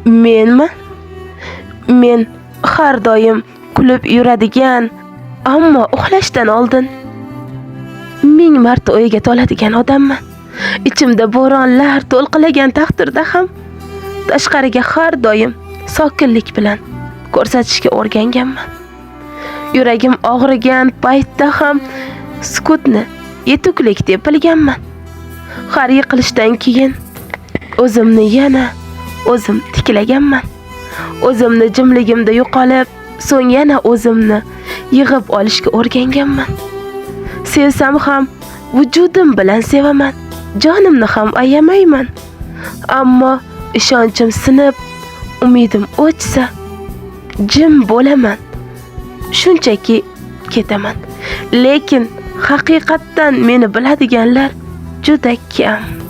Menmi? Men har doim kulib yuradigan, ammo uxlashdan oldin ming marta o'yga toladigan odamman. Ichimda bo'ronlar to'lqilagan taqdirda ham tashqariga har doim sokinlik bilan ko'rsatishga o'rganganman. Yuragim og'rigan paytda ham sukutni yetuklik deb bilganman. Har yiqilishdan keyin o'zimni yana o'zim tiklaganman. O'zimni jimligimda yo'qolib, so'ng yana o'zimni yig'ib olishga o'rganganman. Sevsam ham vujudim bilan sevaman, jonimni ham ayamayman. Ammo ishonchim sinib, umidim o'chsa, jim bo'laman. Shunchaki ketaman. Lekin haqiqatdan meni biladiganlar juda kam.